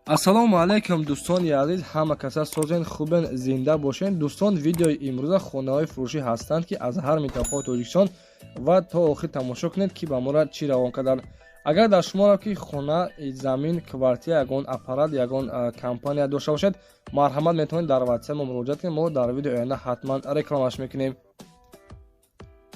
Ассалому алайкум, дӯстони азиз, ҳама каса созен, хубен, зинда бошен. Дӯстон, видеои имрӯза хонаҳои фурӯшӣ ҳастанд, ки аз ҳар минтақаи Тоҷикистон, ва то охир тамошо кунед, ки ба мора чӣ равон карданд. Агар дар шуморо ки хона, замин, квартира, ягон аппарат, ягон компания дошта бошед, марҳамат, метавонед дар ватсап мо муроҷиат кунед. Мо дар видеои оянда ҳатман рекламаш мекунем.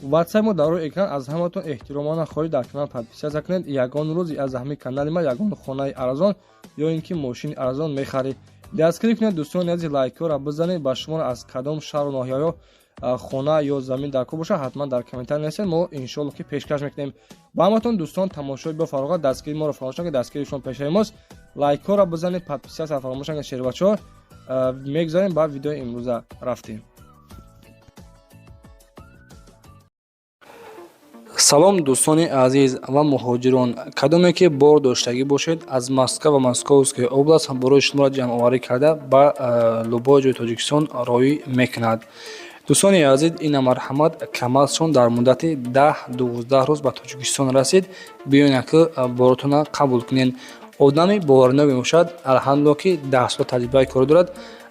Ватсап мо дар рӯи экран. Аз ҳаматон эҳтиромона хоҳиш, дар канал подписаться кунед. Ягон рӯз аз ҳамин канали ма ягон хонаи арзон ё ин ки мошини арзон мехаред. Дастгирӣ кунед, дӯстони азиз, лайкҳоро бизанед. Ба шуморо аз кадом шаҳру ноҳияҳо хона ё замин дар кор бошад, ҳатман дар комментар нависед, мо иншоалло ки пешкаш мекунем ба ҳаматон. Дӯстон, тамошои бо фароғат, дастгирии моро фаромӯш накунед, дастгирии шумо пешаи мост. Лайкҳоро бизанед, подписаться фаромӯш накунед. Шербачаҳо, мегузарем ба видеои имрӯза, рафтем. Салом, дӯстони азиз ва муҳоҷирон. Кадоме ки бор доштагӣ бошед аз Москва ва Московская область, барои шуморо ҷамъоварӣ карда ба любой ҷои Тоҷикистон роҳӣ мекунад. Дӯстони азиз, ина марҳамат, КамАЗшон дар муддати 10-12 рӯз ба Тоҷикистон расид. Биёед ки боротона қабул кунед. Одами боваринок мебошад, алҳамдулилло, ки 10 сола таҷрибаи корӣ дорад.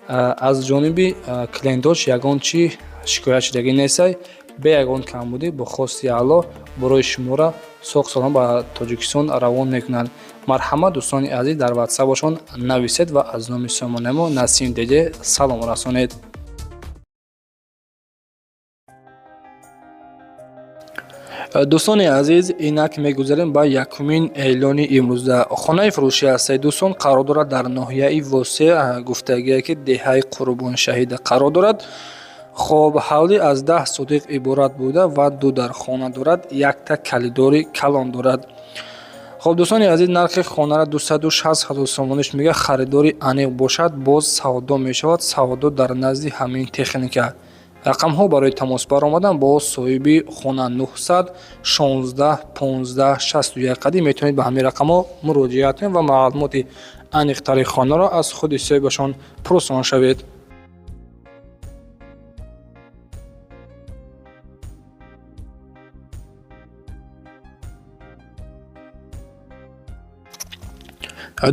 Аз ҷониби клиентош ягон чӣ шикоят шудагӣ нестай. Бе ягон камбудӣ, бо хости Аллоҳ, барои шуморо соқ салом ба Тоҷикистон равон мекунанд. Марҳамат, дӯстони азиз, дар ватсапашон нависед ва аз номи сомонаи мо Насим Деҷе салом расонед. Дӯстони азиз, инак мегузарем ба якумин эълони имрӯза. Хонаи фурӯшӣ ҳастед, дӯстон, қарор дорад дар ноҳияи Восе, гуфтагие ки деҳаи Қурбоншаҳида қарор дорад. Хоб, ҳавлӣ аз 10 сотиқ иборат буда ва ду дар хона дорад, якта калидори калон дорад. Хоб, дӯстони азиз, нархи хонаро 260 000 сомониш мега. Харидори аниқ бошад, боз савдо мешавад. Савдо дар назди ҳамин техника. Рақамҳо барои тамос баромадан бо соҳиби хона 916 15 61 қадим. Метавонед ба ҳамин рақамҳо муроҷиат кунед ва маълумоти аниқтари хонаро аз худи соҳибашон пурсон шавед.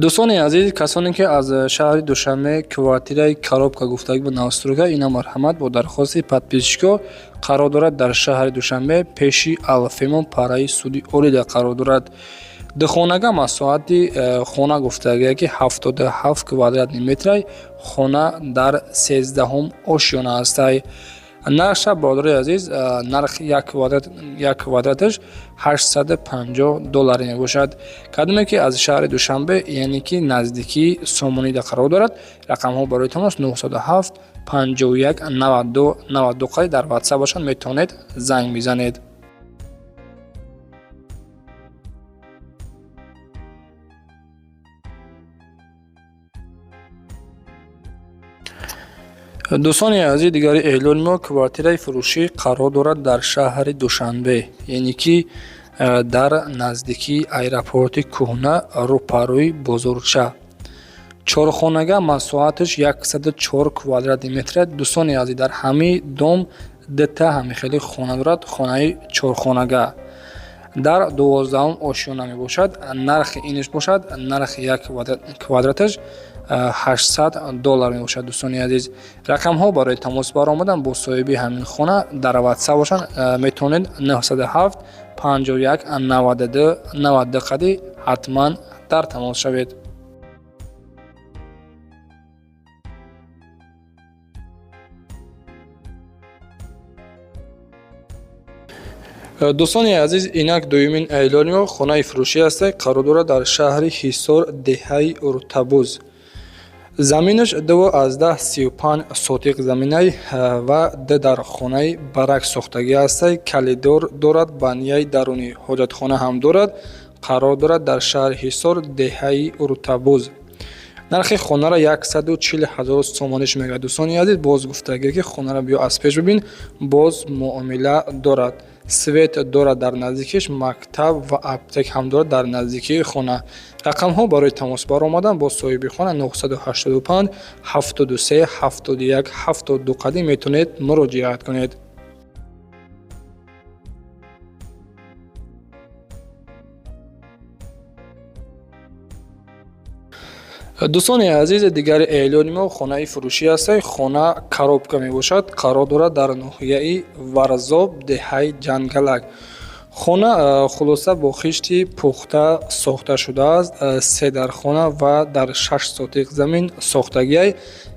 Дӯстони азиз, касоне ки аз шаҳри Душанбе квартираи коробка гуфтагӣ ба новостройка, ина марҳамат, бо дархости подписчико, қарор дорад дар шаҳри Душанбе, пеши Алфемо, параи суди олида қарор дорад. Духонага масоҳати хона гуфтагие ки 77 квадратный метрай. Хона дар 13-ҳум ошёна ҳастай. Нархша, бародарои азиз, нархи як квадраташ 850 доллар мебошад. Кадоме ки аз шаҳри Душанбе, яъне ки наздикии Сомонида қарор дорад, рақамҳо барои тамос 907 51 92 92 қади дар ватсап бошанд, метавонед занг бизанед. Дӯстони азиз, дигари эълони мо квартираи фурӯшӣ қарор дорад дар шаҳри Душанбе, яъне ки дар наздикии аэропорти кӯҳна, рӯпарӯи бозорча. Чорхонага, масоҳаташ 104 квадратный метр. Дӯстони азиз, дар ҳамаи дом дута ҳамихели хона дорад. Хонаи чорхонага дар 12-ум ошёна мебошад. Нархи инаш бошад, нархи як квадраташ 800 доллар мебошад. Дӯстони азиз, рақамҳо барои тамос баромадан бо соҳиби ҳамин хона дар ватсап бошанд, метавонед 907 51 92 92 қади ҳатман дар тамос шавед. Дӯстони азиз, инак дуюмин эълони мо хонаи фурӯшӣ ҳастад, қарор дорад дар шаҳри Ҳисор, деҳаи Уртабуз. Заминаш 2,35 сотиқ заминай ва ду дар хонаи барак сохтагӣ ҳастай. Калидор дорад, баняи дарунӣ, ҳоҷатхона ҳам дорад. Қарор дорад дар шаҳри Ҳисор, деҳаи Уртабуз. Нархи хонаро 140 000 сомониш мегӯяд. Дӯстони азиз, боз гуфтагӣ ки хонаро биё аз пеш бибин, боз муомила дорад. Свет дорад, дар наздикиш мактаб ва аптек ҳам дорад дар наздикии хона. Рақамҳо барои тамос баромадан бо соҳиби хона 985 73 71 72 қадим метавонед муроҷиат кунед. Дӯстони азиз, дигари эълони мо хонаи фурӯшӣ аст. Хона коробка мебошад, қарор дорад дар ноҳияи Варзоб, деҳаи Ҷангалак. Хона хулоса бо хишти пухта сохта шудааст, се дархона ва дар 6 сотиқ замин сохтагиай.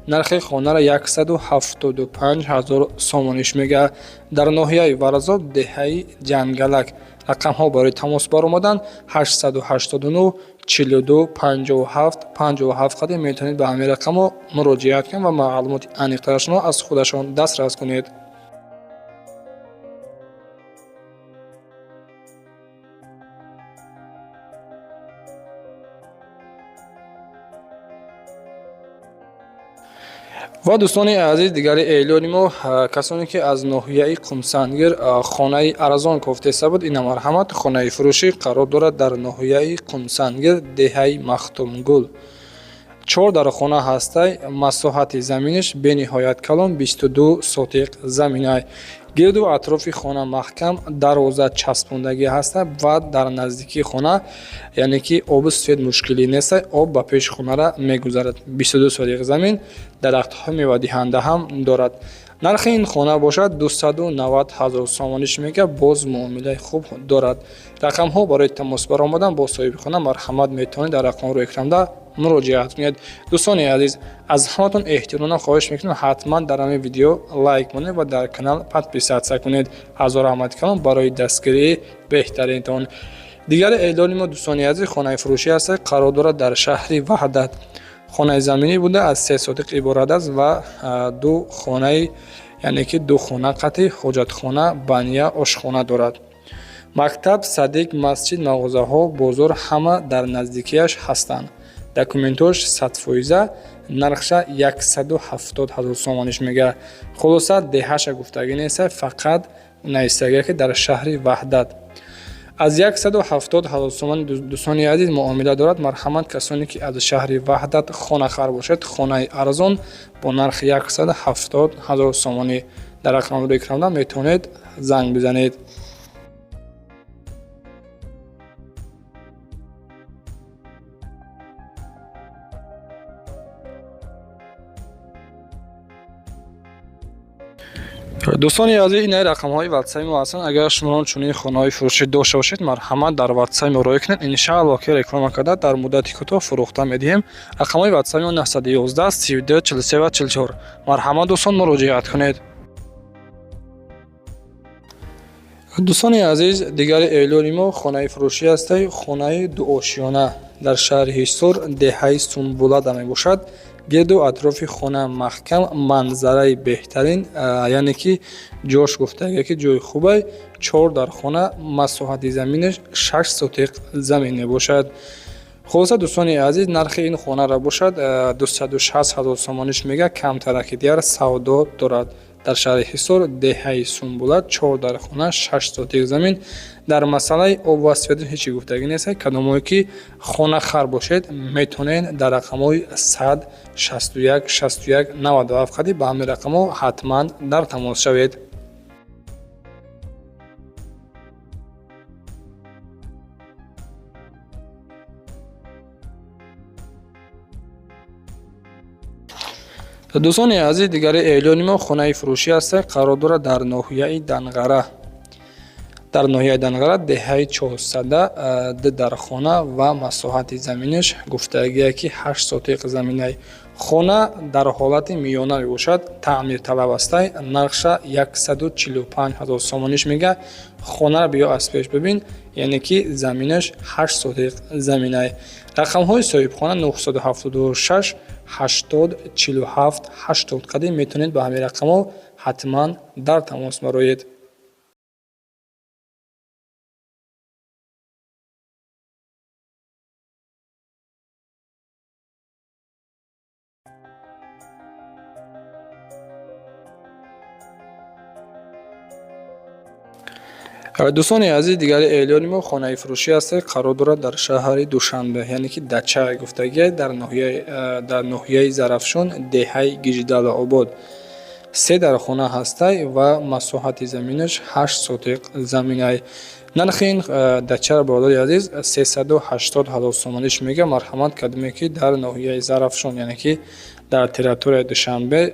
Нархи хонаро 175 ҳазор сомониш мегӯяд. Дар ноҳияи Варзоб, деҳаи Ҷангалак. Рақамҳо барои тамос баромадан 889 42 57 57 қадим. Метавонед ба ҳамин рақамҳо муроҷиат кунед ва маълумоти аниқтарашонро аз худашон дастрас кунед. Ва дӯстони азиз, дигари эълони мо, касоне ки аз ноҳияи Қумсангир хонаи арзон кофтеста буд, ина марҳамат, хонаи фурӯшӣ қарор дорад дар ноҳияи Қумсангир, деҳаи Махтумгул. Чор дархона ҳастай, масоҳати заминаш бениҳоят калон, 22 сотиқ заминай. Гирду атрофи хона маҳкам, дарвоза часпондагӣ ҳаста ва дар наздикии хона, яъне ки обу свет мушкилӣ нестай, об ба пеши хонара мегузарад. 22 сотиқ замин, дарахтҳои мевадиҳанда ҳам дорад. Нархи ин хона бошад 290 ҳазор сомониш мегӯяд, боз муомилаи хуб дорад. Рақамҳо барои тамос баромадан бо соҳиби хона, марҳамат, метавонед дар рақамҳои экранда муроҷиат кунед. Дӯстони азиз, аз ҳаматон эҳтиромона хоҳиш мекунам, ҳатман дар ҳамин видео лайк монед ва дар канал подписаться кунед. Ҳазор раҳмати калон барои дастгирии беҳтаринтон. Дигари эълони мо, дӯстони азиз, хонаи фурӯшӣ аст, қарор дорад дар шаҳри Ваҳдат. Хонаи заминӣ буда, аз се сотиқ иборат аст ва ду хонаи, яъне ки ду хона қатъи ҳоҷатхона, баня, ошхона дорад. Мактаб, садик, масҷид, мағозаҳо, бозор ҳама дар наздикиаш ҳастанд. Документош 100%, нархша 170 ҳазор сомониш мегӯяд. Хулоса, деҳаша гуфтагӣ неста, фақат навистагия, ки дар шаҳри Ваҳдат. Аз 170 ҳазор сомон, дӯстони азиз, муомила дорад. Марҳамат, касоне ки аз шаҳри Ваҳдат хонахар бошед, хонаи арзон бо нархи 170 ҳазор сомонӣ, дар рақамҳои экранда метавонед занг бизанед. Дӯстони азиз, ин рақамҳои ватсаи мо ҳастанд. Агар шумо чунин хонаҳои фурӯшӣ дошта бошед, марҳамат, дар ватсаи мо роҳӣ кунед. Иншаалло, ки реклама карда, дар муддати кӯтоҳ фурӯхта медиҳем. Рақамҳои ватсаи мо 911 32 43 ва 44. Марҳамат, дӯстон, муроҷиат кунед. Дӯстони азиз, дигари эълони мо хонаи фурӯшӣ ҳастай. Хонаи дуошиёна дар шаҳри Ҳисор, деҳаи Сумбулада мебошад. Гирду атрофи хона маҳкам, манзараи беҳтарин, яъне ки ҷош гуфтага, ки ҷои хубай. Чор дархона, масоҳати заминаш 6 сотиқ замин мебошад. Хулоса, дӯстони азиз, нархи ин хонара бошад 260 ҳазор сомониш мега, камтараки дигар савдо дорад. Дар шаҳри Ҳисор, деҳаи Сумбула, чор дархона, 6 сотиқ замин. Дар масъалаи об ва свет ҳечи гуфтагӣ нест. Кадомое ки хонахар бошед, метавонед дар рақамҳои 100 61 61 97 қади ба ҳамин рақамҳо ҳатман дар тамос шавед. Дӯстони азиз, дигари эълони мо хонаи фурӯшӣ аст, қарор дорад дар ноҳияи Данғара. Дар ноҳияи Данғара, деҳаи Чорсада, ду дархона ва масоҳати заминаш гуфтагие, ки 8 сотиқ заминай. Хона дар ҳолати миёна мебошад, таъмирталаб астай. Нархша 145 ҳазор сомониш мега. Хонаро биё аз пеш бибин, яъне ки заминаш 8 сотиқ заминай. Рақамҳои соҳибхона 976 80 47 80 қадим. Метавонед ба ҳамин рақамҳо ҳатман дар тамос бароед. Дӯстони азиз, дигари эълони мо хонаи фурӯшӣ аст, қарор дорад дар шаҳри Душанбе, яъне ки дача гуфтагия, дар ноҳияи Зарафшон, деҳаи Гиждалообод. Се дархона ҳастай ва масоҳати заминаш 8 сотиқ заминай. Нархи ин дачара, бародари азиз, 380 ҳазор сомониш мега. Марҳамат, кадоме ки дар ноҳияи Зарафшон, яъне ки дар территорияи Душанбе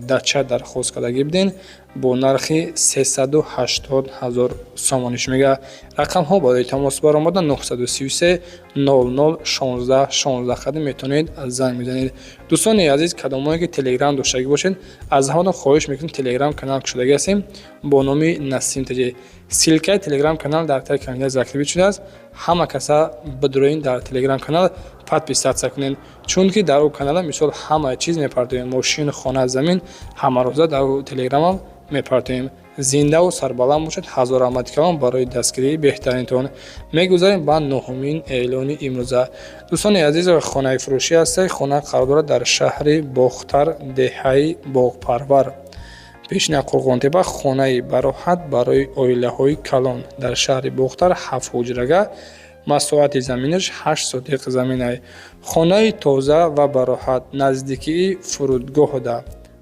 дача дархост кардагӣ буден, бо нархи 380 ҳазор сомониш мега. Рақамҳо барои тамос баромада 933 00 16 16 қадим метавонед занг мезанед. Дӯстони азиз, кадомое ки Телеграм доштагӣ бошед, аз ҳаматон хоҳиш мекунем, Телеграм канал кушодагӣ ҳастем бо номи Насим Таҷи. Ссылкаи Телеграм канал дар таги комментария закрепить шудааст. Ҳама каса бидуроин, дар Телеграм канал подписаться кунед, чунки дар ӯ канала мисол ҳама чиз мепартоем: мошин, хона, замин, ҳамарӯза дар ӯ телеграмам мепартоем. Зиндаву сарбаланд бошед, ҳазор раҳмати калон барои дастгирии беҳтаринтон. Мегузарем ба нуҳумин эълони имрӯза. Дӯстони азиз, хонаи фурӯшӣ ҳастед. Хона қарор дорад дар шаҳри Бохтар, деҳаи Боғпарвар, пешина Қурғонтепа. Хонаи бароҳат барои оилаҳои калон дар шаҳри Бохтар, ҳафт ҳуҷрага, масоҳати заминаш 8 сотиқ заминай. Хонаи тоза ва бароҳат, наздикии фурудгоҳда,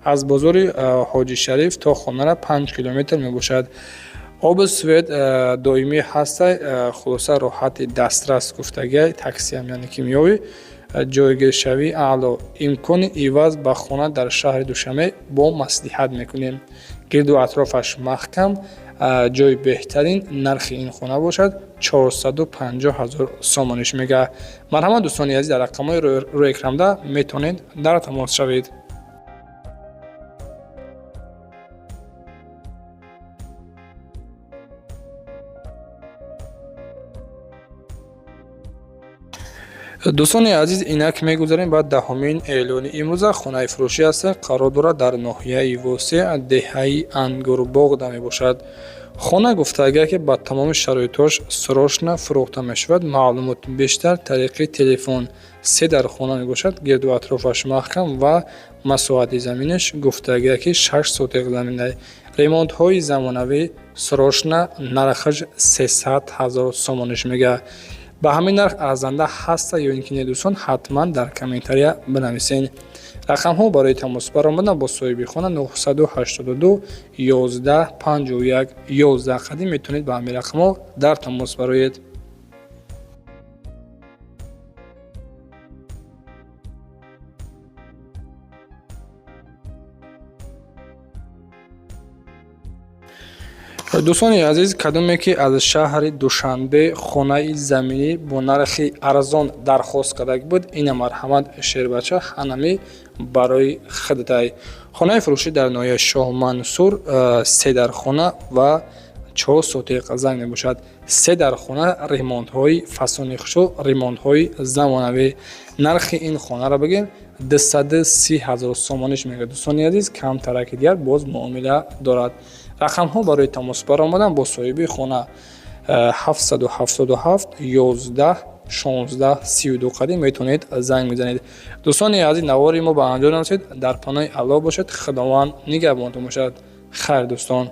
аз бозори Ҳоҷишариф то хонара 5 километр мебошад. Обу свет доимӣ ҳастай. Хулоса, роҳати дастрас гуфтагиай, таксиам яъне ки меёвӣ. Ҷойгиршавии аъло, имкони иваз ба хона дар шаҳри Душанбе бо маслиҳат мекунем. Гирду атрофаш маҳкам, ҷои беҳтарин. Нархи ин хона бошад 450 ҳазор сомониш мега. Марҳамат, дӯстони азиз, дар рақамҳои рӯи экранда метавонед дар тамос шавед. Дӯстони азиз, инак мегузарем ба даҳумин эълони имрӯза. Хонаи фурӯшӣ аст, қарор дорад дар ноҳияи Восеъ, деҳаи Ангурбоғда мебошад. Хона гуфтагия ки ба тамоми шароитҳош срочно фурӯхта мешавад. Маълумот бештар тариқи телефон. Се дар хона мебошад, гирду атрофаш маҳкам ва масоҳати заминаш гуфтагия ки 6 сотиқ заминай. Ремонтҳои замонавӣ, срочно. Нархаш 300 ҳазор сомониш мега. Ба ҳамин нарх арзанда ҳаста ё ин ки не, дӯстон, ҳатман дар комментария бинависен. Рақамҳо барои тамос баромадан бо соҳиби хона 982 11 51 11 қадим, метавонед ба ҳамин рақамҳо дар тамос бароед. Дӯстони азиз, кадоме ки аз шаҳри Душанбе хонаи заминӣ бо нархи арзон дархост карда буд, ина марҳамат, шербача, ҳанами барои хидтай. Хонаи фурӯшӣ дар ноҳияи Шоҳмансур, се дар хона ва 4 сотиқ замин мебошад. Се дар хона, ремонтҳои фасони хушу ремонтҳои замонавӣ. Нархи ин хонаро бигем, 230 ҳазор сомониш мега. Дӯстони азиз, камтараки дигар боз муомила дорад. Рақамҳо барои тамос баромадан бо соҳиби хона 777 11 16 32 қадим, метавонед занг мезанед. Дӯстони азиз, навори мо ба анҷом расид. Дар паноҳи Аллоҳ бошед, Худованд нигаҳбонтон бошад. Хайр, дӯстон.